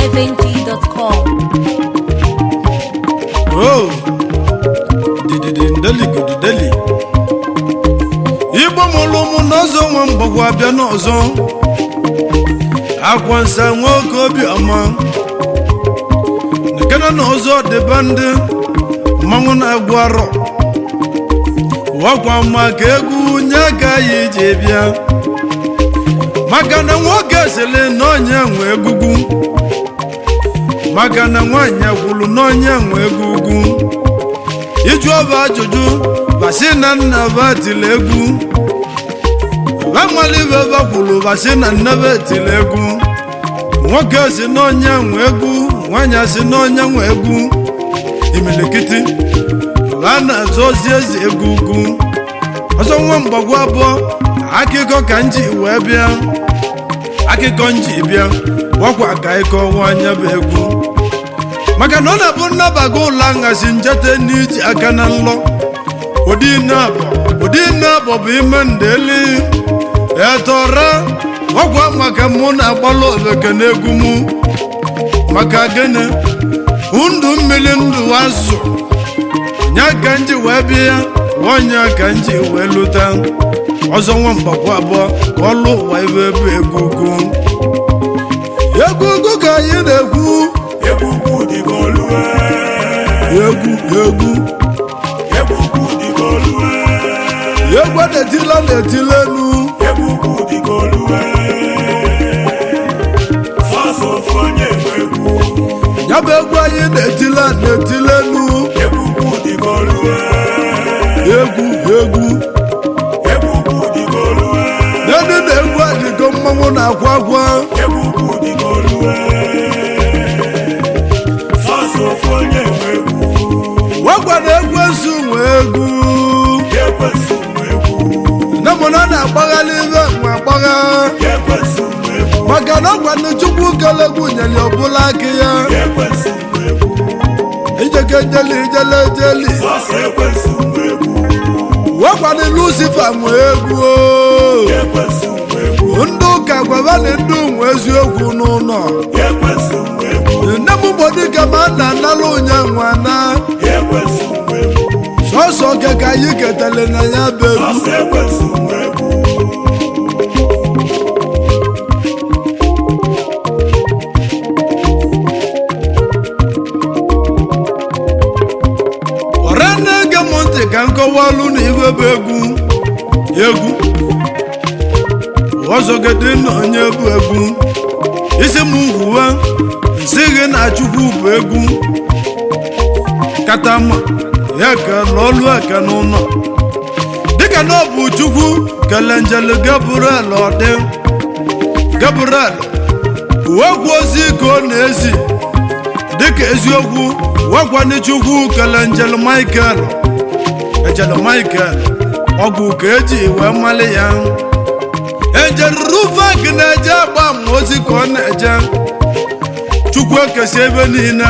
highlifeng.com. Oh, dididi ndeli Igbo mụrụ ụmụ n'ọzọ nwe mgbagwo abịa n'ọzọ akwa nsa nwoke obiọma nekene n'ọzọ dịbe ndị mmanwụ na-agwụ arọ wakwa maka egwu nye ka ya iji bịa maka na nwoke sịrị na onye nwe egwugwu maka na nwaanyị kwuru na onye nwe egwugwu ịjụ ọba ajụjụ basi na nna ba tiri egwu bamalibe ba kwuru basi na nne ba tiri egwu nwoke si na onye nwe egwu nwaanyị si na onye nwe egwu imilikiti a na-azụ ozi ezi egwu ugwu ọzọ nwa mgbagwo abụọ akụkọ ka nji wee bịa akụkọ nji bịa gwakwa ka ịkọ anya bụ egwu maka na ọ na-abụ nnabago ụlọ nhazi njete n'iji aka na nlọ ụdị nne abụọ bụ ime ndeli etọra gwakwa maka mụ na-agbalụ obeke n'egwu mụ maka gịnị ndụ mmiri ndụ azụ nya ka nji wee bịa onye ka nji wee lụta ọzọ nwa mgbakwa abụọ ka ọlụ ụwa ebe bụ egwu ugwu egwu ugwu ka anyị na-ekwu. Egwu ukwu dị ka olue. Egwu egwu. Egwu ukwu dị ka olue. Egwu na-etila na-etila elu. Egwu ukwu dị ka olue. Sọsọ ofu onye nwe egwu. Ya bụ egwu anyị na-etila na-etila elu. Egwu ukwu dị ka olue. Egwu egwu. Egwu ukwu dị ka olue. N'elu na egwu adịgo mmanwụ na-akwa akwa. Egwu ukwu dị ka olue. Sọsọ ofu onye nwe egwu. Wegwa na ekwensu nwe egwu. Ekwensu nwe egwu. Nne m na na-agbaghalị ibe nwe agbagha. Ekwensu nwe egwu. Maka na ọgwa na Chukwu kele egwu nyere ọbụla aka ya. Ekwensu nwe egwu. Ijeke jeli ijele jeli. Sọsọ ekwensu nwe egwu. Wegwa na Lucifer nwe egwu o. Ekwensu nwe egwu. Ndị ụka gwaba na ndị nwe eziokwu n'ụlọ. Ekwensu nwe egwu. Nne m bụ dịka ma na analụ onye nwa na. Ekwensu nwe egwu. Sọsọ oke ka anyị ketele na ya bụ egwu. Sọsọ ekwensu nwe egwu. Ọra na-ege m ntị ka nkọwalụ na ibe bụ egwu. Egwu ọzọgede na onye bụ egwu. Isi m hụwa nsị gị na Chukwu bụ egwu. Katama ya ka n'ọlụ aka n'ụlọ dịka na ọ bụ Chukwu kele njelu Gabriel ọdị Gabriel wekwu ozi ka ọ na-ezi dịka eziokwu wekwanị Chukwu kele njelu Michael ejelu Michael ọgwụ ka eji wee mali ya. Ejelu Rufek na-eje agba ma ozi ka ọ na-eje. Chukwu ekesi ebe niile.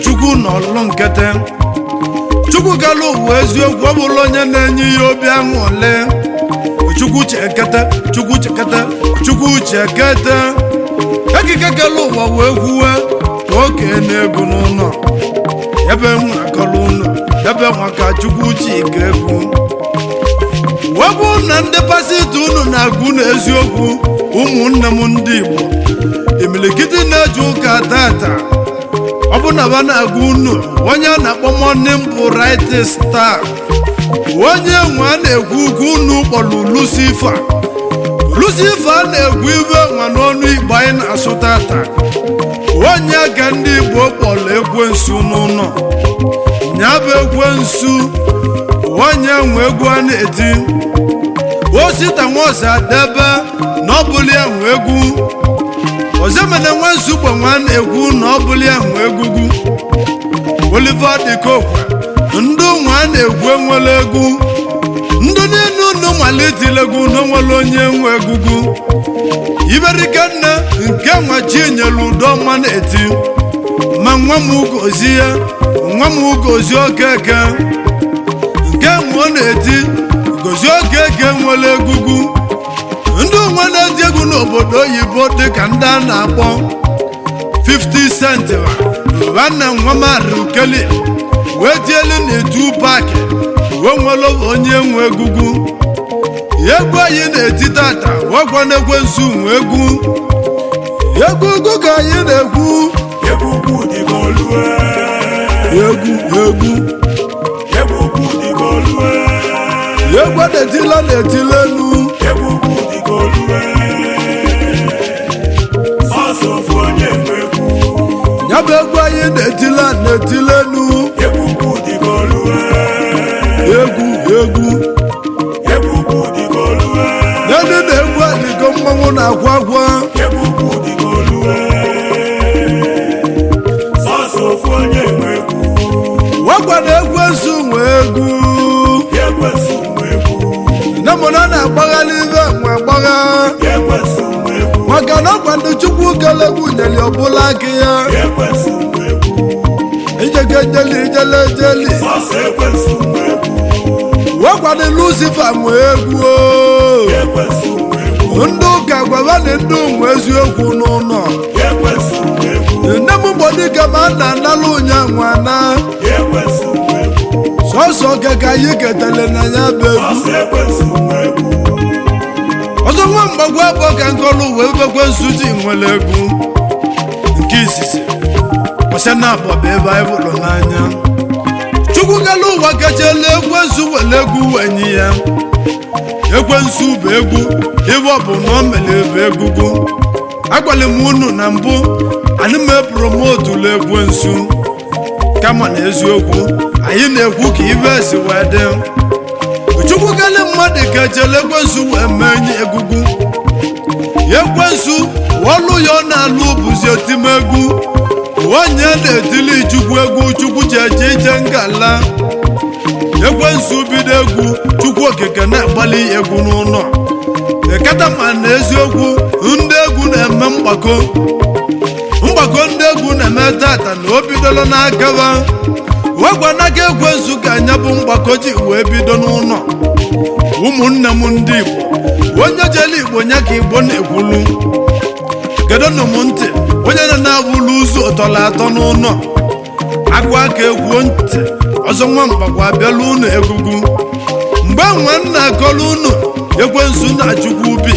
Chukwu nọ ọlụ nkete. Chukwu kelu ụwa eziokwu ọ bụla onye na-enye ya obi aṅụle. Chukwu chekete, Chukwu chekete, Chukwu chekete. Ekike kelu ụwa wee kwuwe ka oke na-egwu n'ụlọ ebe nwa akọrọ ụlọ ebe nwa ka Chukwu chike egwu wee bụ na ndị pasịtọ unu na-agụ n'eziokwu. Ụmụnne m ndị Igbo imilikiti na-eji ụka tata ọ bụ na ba na-agụ unu onye a na-akpọ morning bright star onye nwe a na-ekwu ukwu unu kpọrọ Lucifer. Lucifer na-ekwu ibe nwa n'ọnụ Igbo anyị na-asụ tata onye ka ndị Igbo kpọrọ ekwensu n'ụlọ ya bụ ekwensu onye nwe egwu a na-eti osita nwaosa debe na ọ bụla ya nwe egwu ozemene nwa nsukpo nwa na-ekwu na ọ bụla ya nwe egwugwu Oliver Dịkokwe ndị nwa na-ekwu enwere egwu ndị niile unu malitela egwu na onwere onye nwe egwugwu iberike nne nke nwa Chinyere Udoma na-eti ma nwa m ugozi ya nwa m ugozi Okeke nke nwe ọ na-eti gozi Okeke nwere egwugwu ndị onwe na-eti egwu n'obodo oyibo dịka ndị a na-akpọ 50 Cent nwanne nwa marukeli wee tielu na Tupac wee nwere onye nwe egwugwu. Egwu anyị na-eti tata wakwa na ekwensu nwe egwu. Egwu ugwu ka anyị na-ekwu. Egwu ukwu dị ka olue. Egwu egwu. Egwu ukwu dị ka olue. Egwu na-etila na-etila elu. Egwu ukwu dị ka olue. Sọsọ ofu onye nwe egwu. Ya bụ egwu anyị na-etila na-etila elu. Egwu ukwu dị ka olue. Egwu egwu. Egwu ukwu dị ka olue. N'elu na egwu adịgo mmanwụ na-akwa akwa. Egwu ukwu dị ka olue. Sọsọ ofu onye nwe egwu. Wakwa na ekwensu nwe egwu. Ekwensu nwe egwu. Nne m na na-agbaghalị ibe nwe agbagha. Ekwensu nwe egwu. Maka na ọkwa ndị Chukwu kele egwu nyere ọbụla aka ya. Ekwensu nwe egwu. Ijeke jeli ijele jeli. Sọsọ ekwensu nwe egwu. Wakwa na Lucifer nwe egwu o. Ekwensu nwe egwu. Ndị ụka gwaba na ndị nwe eziokwu n'ụlọ. Ekwensu nwe egwu. Nne m gbodike ma a na-analụ ụnya nwana. Ekwensu nwe egwu. Sọsọ oke ka anyị ketele na ya bụ egwu. Sọsọ ekwensu nwe egwu. Ọzọ nwa mgbagwo abụọ ka nkọlụ wee ekwensu ji nwere egwu nke izizi ọsịa na abụọ bụ ebe anyị hụrụ n'anya. Chukwu kelu ụwa kachelu ekwensu were egwu wee nye ya. Ekwensu bụ egwu ebe ọ bụ na o mere bụ egwugwu. Agwala m unu na mbụ anyị m epromotulu ekwensu, kama na eziokwu anyị na-ekwu ka ibe esi wee dị. Chukwu kele mmadụ kechele ekwensu wee mee nye egwugwu. Ekwensu ọlụ ya ọ na-alụ bụzi otimegwu. Onye na-etili Chukwu egwu Chukwu ji eje ije ngala. Ekwensu bido egwu Chukwu okike na-agbalị egwu n'ụlọ. Ekata ma na eziokwu ndị egwu na-eme mgbakọ. Mgbakọ ndị egwu na-eme tata na o bidola n'akaba. Wegwa n'aka ekwensu ka anya bụ mgbakọ ji wee bido n'ụlọ. Ụmụnne m ndị Igbo, onye jere Igbo nya ka Igbo na-ekwulu. Gedonụ m ntị, onye nọ na-awụlụ ụzọ tọrọ atọ n'ụlọ. Agwa aka egwuo ntị, ọzọ nwa mgbakwa abịala ụnụ egwugwu. Mgbe nwe nna akọrọ ụnụ ekwensu na Chukwu bi.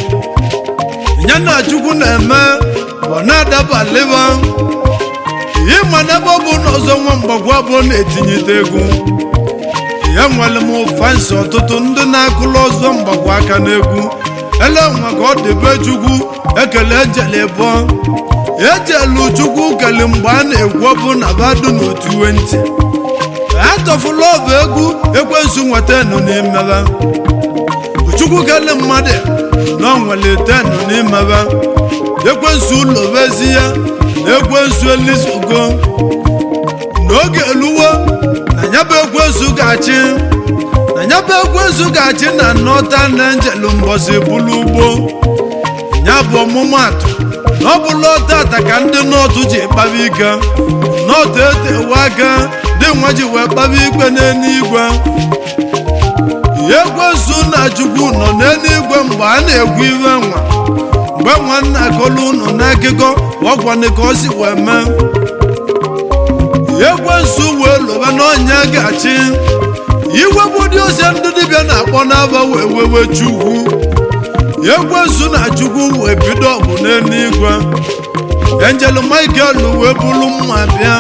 Ya na Chukwu na-eme ọ na-adabalịba. Ịma n'ebe ọ bụ na ọzọ nwa mgbakwa abụọ na-etinyete egwu. Ya nwere m fansi ọtụtụ ndị na-akụlụ ọzọ mgbakwa aka n'egwu. Ele nwa ka ọ dị be Chukwu ekele ejele bụọ. Ejelu Chukwu kele mgbe a na-ekwu ọbụ na badu n'otu ntị. Atọfula ọbụ egwu ekwensu nweta nụ n'imebe. Chukwu kele mmadụ na ọ nwere tenụ n'imebe. Ekwensu ụlọ bezi ya na ekwensu elizugo. N'oge eluwo na ya bụ ekwensu ga-achị. Na ya bụ ekwensu ga-achị na nọta na njelu mbọsị bụlụ ugbo. Ya bụ ọmụmaatụ na ọ bụla tata ka ndị nọọtụ ji kpaba ike. Nọọtụ etewe aka ndị nwa ji wee kpaba ikpe n'eluigwe. Ekwensu na Chukwu nọ n'eluigwe mgbe a na-ekwu iwe nwa. Mgbe nwanna akọlụ unu n'akụkọ ọgwanị ka ọ si wee mee. Ekwensu wee lụba n'ọnya ga-achị. Igwe bụ ụdị ose ndị dibịa na-akpọ n'aba wee wewe Chukwu. Ekwensu na Chukwu wee bido ọgụ n'eluigwe. Enjelu Michael wee bulu mma bịa.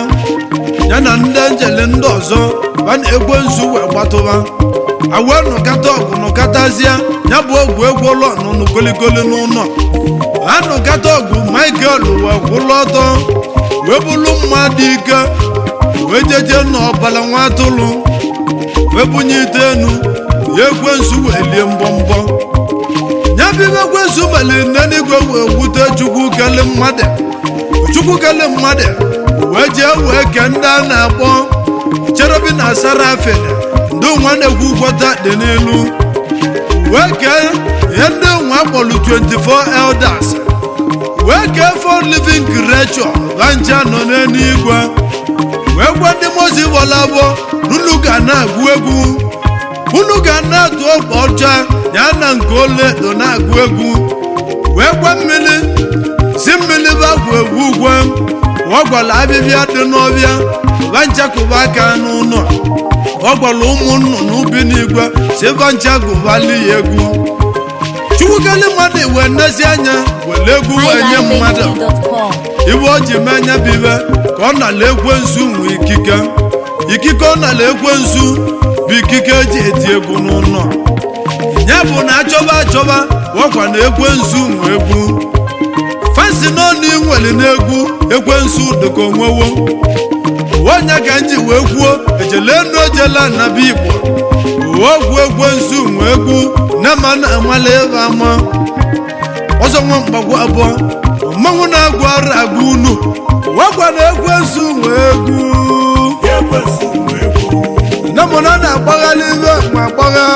Ya na ndị enjeli ndị ọzọ ba na ekwensu wee gbatụba. A wee nụkata ọgụ nụkatazie ya bụ ọgwụ egwu ụlọ nụnụ kolikoli n'ụlọ. A nụkata ọgụ Michael wee kwụlụ ọtọ wee bulu mma dị ike wee jeje n'ọbara nwa atụrụ wee bunye ite enu ya ekwensu wee lie mbọmbọ. Ya bụ ibe ekwensu mere n'eluigwe wee gwute Chukwu kele mmadụ. Chukwu kele mmadụ wee jee wee kee ndị a na-akpọ Cherubim na Serafim ndị nwa na-ekwu gwọta dị n'elu. Wee kee ihe ndị nwa kpọrọ 24 elders. Wee kee four living creature bancha nọ n'eluigwe. Wee gwa ndị mozi gbara abụọ n'unu ga na-agụ egwu. Unu ga na-atụ ọkpa ọcha ya na nke ọlaedo na-agụ egwu. Wee gwa mmiri si mmiri bakwu egwu ugwe. Ọ gwara abịbịa dị n'ọbịa ụba nchekụba aka n'ụlọ. Ọ gwara ụmụ nnụnụ bi n'igwe si ebe nchekụbali ya egwu. Chukwukeli mmadụ wee nezi anya were egwu wee nye mmadụ. highlifeng.com. Iwe o ji mee nya bụ iwe ka ọ nala ekwensu nwe ikike. Ikike ọ nala ekwensu bụ ikike eji eti egwu n'ụlọ. Ya bụ na achọba achọba ọkwa na ekwensu nwe egwu. Fansi n'ọnụ inwere n'egwu ekwensu dịka onwewo. Onye ka nji wee kwuo ejele enu ejela naba Igbo ogwu ekwensu nwe egwu na ma na amala ebe ama ọzọ. Nwa mgbagwo abụọ mmanwụ na-agwụ ara agụ unu wakwa na ekwensu nwe egwu. Ekwensu nwe egwu. Nne m na na-agbaghalị ibe ma agbagha.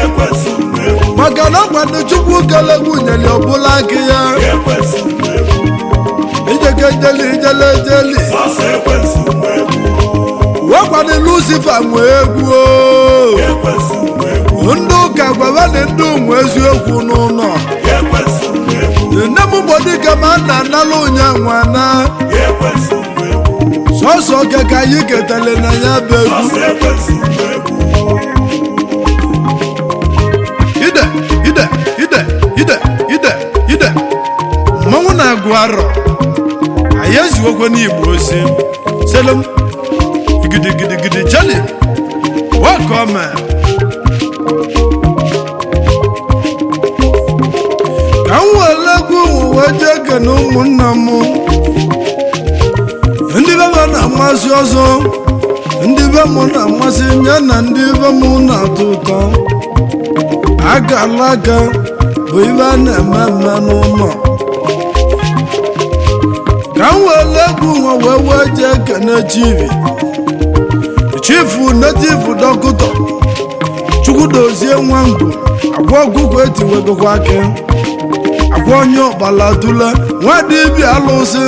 Ekwensu nwe egwu. Maka na ọkwado Chukwu kelegwu nyere ọbụla aka ya. Ekwensu nwe egwu. Ijeke jeli ijele jeli. Sọsọ ekwensu nwe egwu. Wakwado Lucifer nwe egwu o. Ekwensu nwe egwu. Ndị ụka gwabana ndị nwe eziokwu n'ụlọ. Ekwensu nwe egwu. Nne m gbodike ma nna nala ụnya nwana. Ekwensu nwe egwu. Sọsọ oke ka anyị ketele na ya bụ egwu. Sọsọ ekwensu nwe egwu. Ide ide ide ide ide ide mmanwụ na-agụ arọ anyị eziwokwe n'Igbo ozi selem gidigidigidi jeli wakome ka m were egwu uwe jee kene ụmụnna m, ndị be m na-amasị ọzọ, ndị be m na-amasị ya na ndị be m na-atọ ụtọ. Akala aka bụ ibe a na-eme eme n'ụlọ. Ka m were egwu nwa wee wee jee kene chivi chifu netiv dọkịta Chukwudozie Nwangwu agwa ọgụgụ etiwegokwa aka agwa onye ọkpala tule nwa dibịa alụsị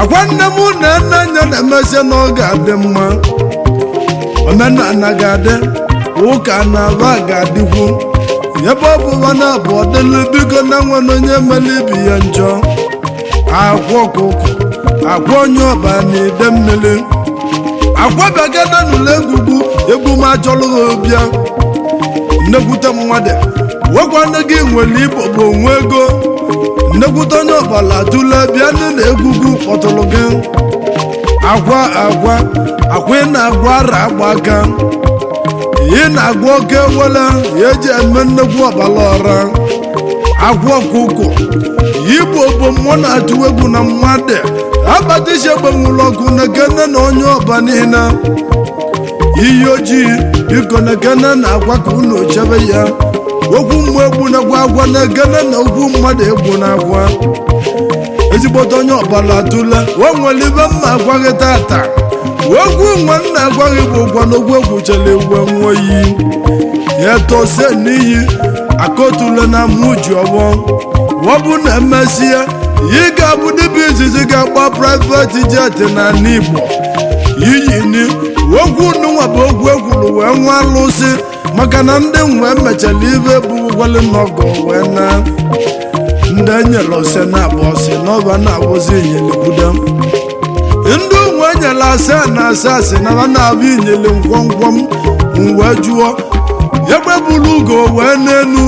agwa nne m na nne anya na-emesi na ọ ga-adị mma. Omenala ga-adị, ụka na aba ga-adịkwu ebe ọ bụba na abụ ọdịlụ. Biko na nwere onye mere ibi ya njọ. Akwa ọkụkọ akwa onye ọba na ide mmiri akwa bịagana n'ụlọ egwugwu egwu m achọlụghị bịa nnekwute mmadụ wekwanne gị nwere igbo bụ onwe ego nnekwute onye ọbala tụle bịa ndị na egwugwu kpọtụrụ gị akwa akwa akwa. Ị na-agwa ara agba aka, ị na-agwa oke ewele ya eji eme nnekwu ọbala ọra agwa ọkụkọ igbo bụ mmụọ na-atụ egwu na mmadụ abatisi egbenwụlọ ọkụ na kene na onye ọba niile iyi ojii. Biko na kene na agwa ka unu chebe ya. Okwu mmụọ egbu nakwa agwa na ekene na okwu mmadụ egbu na agwa ezigbote onye ọbala tụle o nwere ibe mma agwa gị tata. Okwu nwa nna agwa gị bụ ụgwọ na ogwu egwuchara egwu enweyi ya tose n'iyi akotule na mụ ji ọgbọ wọbụ na emesịa ị ga-abụ dibịa izizi ga-agba private jet na ala Igbo iyi ni. Okwu nụnwa bụ okwu ekwuru wee nwa alụsị maka na ndị nwe mechara ibe bụ gwale n'ọgọ wee na ndị enyere ose na abụ ọsị n'ọba na-abụzi inyelikwudo. Ndị nwe enyere asaa na asaa si na ba na-abụ inyeli ngwongwom. M wee jụọ egbe buru ugo wee n'elu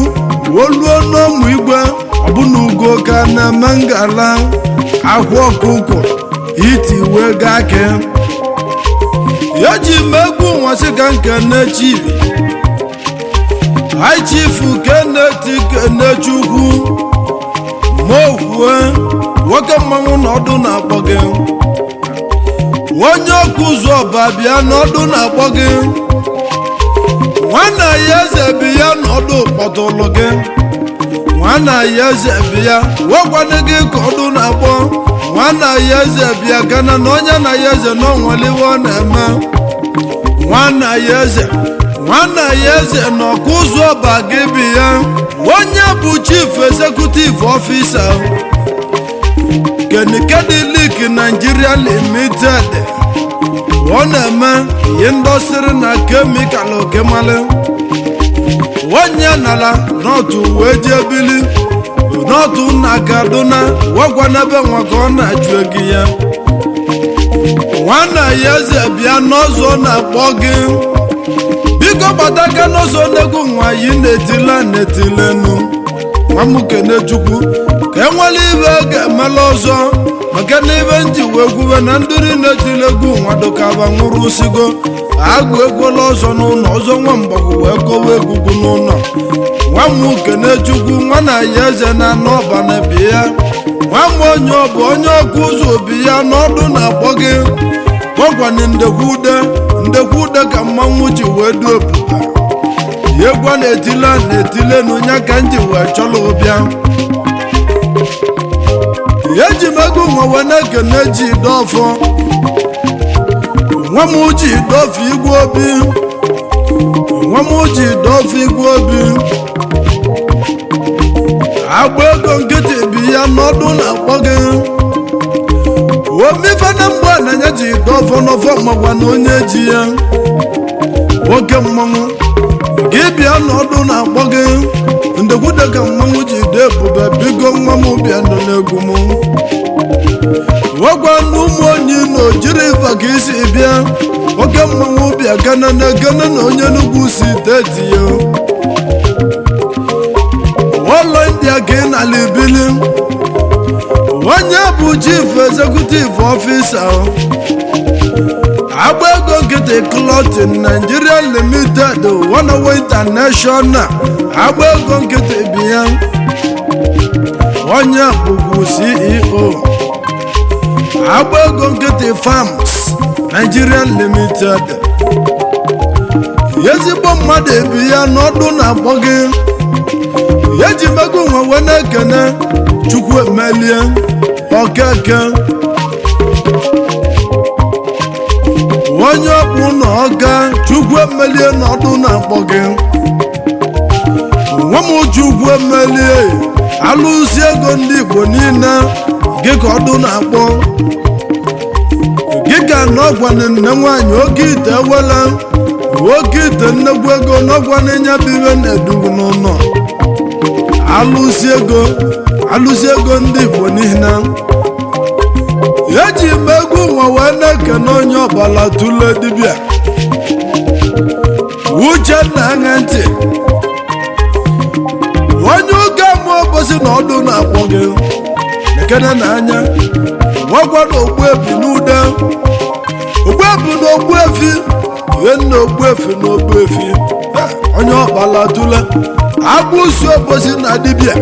wee luo n'ọmụ igwe ọbụna ugo ka na-eme ngala akwa ọkụkọ iti wee gaa ke eji m egwu nwasị ka nkene chief high chief Kenneth Kenechukwu ma okwue nwoke mmanwụ na ọdụ na-akpọ gị onye ọkụ ụzọ ọba bịa n'ọdụ na-akpọ gị nwanna ya eze bi ya n'ọdụ kpọtụrụ gị nwanna ya eze bi ya wekwanụ gị ka ọdụ na-akpọ nwanna ya eze bịa gana na onye na ya eze na onweliwe ọ na-eme nwanna ya eze nwanna ya eze na ọkụ ụzọ ọba gị bi ya onye bụ chief executive officer Kenikedilik Nigeria Limited. Ọ na-eme ihe ndọsịrị na kemikal okemali onye nara n'otu wee jee bili. N'otu na Kaduna wegwa n'ebe nwa ka ọ na-achụ ego ya. Nwanna ya eze bịa n'ọzọ na-akpọ gị, biko gbata aka n'ọzọ n'egwu nwa yi na-etile na-etilenu. Nwa m, kene Chukwu ka enwere ibe ga-emela ọzọ, maka na ibe nji wee gwube na ndị na-etile egwu nwa dụkaba nwụrụ sigo agụ egwuola ọzọ n'ụlọ ọzọ. Nwa mgbọgwụ wee kọwa egwugwu n'ụlọ. Nwa m, kene Chukwu. Nwa na ya eze na anụ ọba na bi ya. Nwa m, onye ọ bụ onye ọkụ ụzọ obi ya n'ọdụ na-akpọ gị. Gwagwani ndekwude ndekwude ka mmanwụ ji wee du ebube egwu a na-etile na-etile n'ụnya ka m ji wee chọrọ ụbịa. Eji m ego nwa wee na-ekene ji dọfọ. Nwa m, ji dọfọ igwe obi. Nwa m, ji dọfọ igwe obi. Agba ego nkịtị bi ya n'ọdụ na-akpọ gị. Omife na mgbe na-enye ji dọfọ n'ọfọ makwa na onye ji ya nwoke mmanwụ gị bịa n'ọdụ na-akpọ gị. Ndekwude ka mmanwụ ji dị ebube. Biko nwa m, bịa nọ n'egwu m. Nwekwa na ụmụ onye na ojiri ife ka isi bịa. Oke mmanwụ, bịa gana na gana na onye n'ugwu si teti ya ụlọ India ka ị nala ibili. Onye bụ chief executive officer, Agba Ego Nkịtị Clothing Nigeria Limited, Wanawe International. Agba Ego Nkịtị bi ya. Onye bụbu CEO, Agba Ego Nkịtị Farms Nigeria Limited. Ezigbo mmadụ ebi ya n'ọdụ na-akpọ gị. Eji mego nwe wee na-ekene Chukwu emelie Okeke, onye ọkpụ na ọka. Chukwu emelie n'ọdụ na-akpọ gị. Nwa m, Chukwu emelie, alụsị ego ndị Igbo niile gị ka ọdụ na-akpọ gị. Ka n'ọgwanị nne nwanyị oke ite ewela oke ite nnekwu ego n'ọgwanị nya bụ ibe na-edugu n'ụlọ. Alụsị ego, alụsị ego ndị Igbo niile. Eji m egwu nwa wee na-ekene onye ọbala tụle dibịa Uchenna. Aṅa ntị, onye ụka mụọ ụbọchị na ọdụ na-akpọ gị. Ekene na anya nwekwa na ogbuebi n'ude, ogbuebi na ogbuefi ihe nna, ogbuefi na ogbuefi. Onye ọkpala tụle agbụsi obosi na dibịa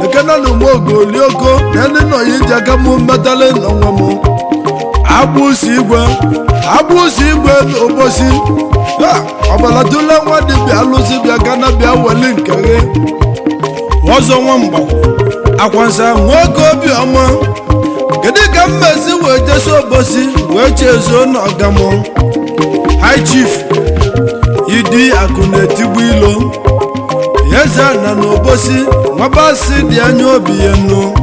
ekene na ụmụogolioko na ndị nọ ya iji aka mụ metala n'onwe m. Agbụsi igwe, agbụsi igwe na obosi ọbara tụle nwa dibịa alụsị bịa gana bịa weli nke gị ọzọ. Nwa mgbakwu akwansa nwoke obiọma, kedu ka mmezi wee jesi obosi wee chezuo na ọgamụ? High Chief Idi Akụ na-etigbu ilo eze na n'obosi nwabasị dị anya obi ya nnu.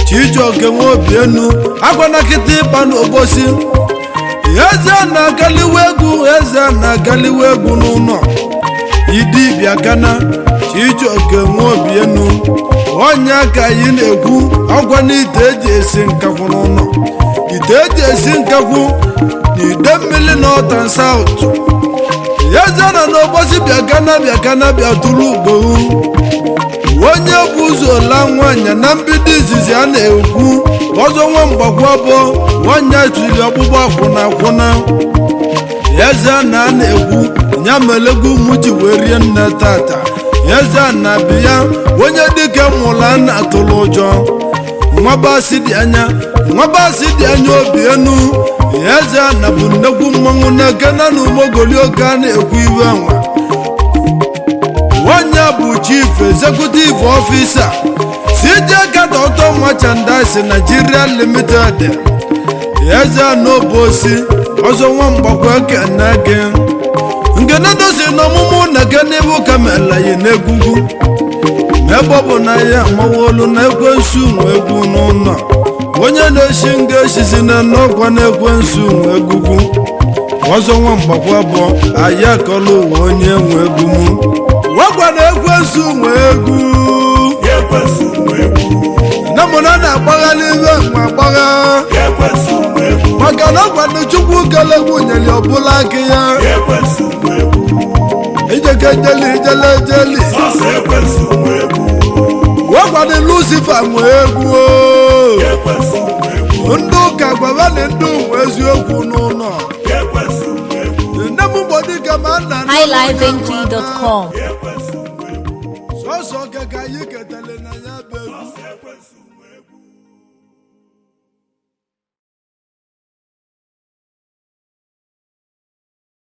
Chijioke nwa obi enu agwana kịta ịkpa n'obosi. Eze na-agaliwe egwu, eze na-agaliwe egwu n'ụlọ. Idi bịa gana Chijioke nwa obi enu, onye ka anyị na-ekwu ọgwa na ite eji esi nkakwụ n'ụlọ, ite eji esi nkakwụ na ide mmiri Northern South. Eze na n'obosi, bịa gana, bịa gana, bịa tụrụ ugbowu. Onye bụ ụzọ la nwaanyị na mbido izizi a na-ekwu ọzọ. Nwa mgbakwu abụọ nwanyị tiri ọgbụgba akwụna akwụna. Eze na a na-ekwu ya melegwu mụ ji wee rie nne tata. Eze na bi ya onye dike mụla na atụrụ ụjọ. Nwabasị dị anya, nwabasị dị anya obi enu. Eze na bụ nnekwu mmanwụ na-ekene na umogolioke a na-ekwu iwe nwa. Onye bụ chief executive officer, CJ Kata Auto Merchandise Nigeria Limited. Eze n'obosi ọzọ, nwa mgbakwa, ekene gị. Nkene dosi n'ọmụmụ na kene bụ kamela yi n'egwugwu. Ma ebe ọ bụ na ya amawolu na ekwensu nwe egwu n'ụlọ, onye na-esi nga esizi na n'ọkwa na ekwensu nwe egwugwu ọzọ. Nwa mgbakwa bụ anyị akọla ụwa onye nwe egwu m nwekwa na ekwensu nwe egwu. Ekwensu nwe egwu. Nne m na na-agbaghalị ibe nwa agbagha. Ekwensu nwe egwu. Maka na ọgwanụ Chukwu kelegwu nyere ọbụla aka ya. Ekwensu nwe egwu. Ijeke jeli ijele jeli. Sọsọ ekwensu nwe egwu. Wegwanụ Lucifer nwe egwu o. Ekwensu nwe egwu. Ndị ụka gwabanị ndị nwe eziokwu n'ụlọ. Ekwensu nwe egwu. Nne m gbodike ma nna nne m highlifeng.com. Ekwensu nwe egwu. Sọsọ keke anyị ketele na ya bụ egwu. Sọsọ ekwensu.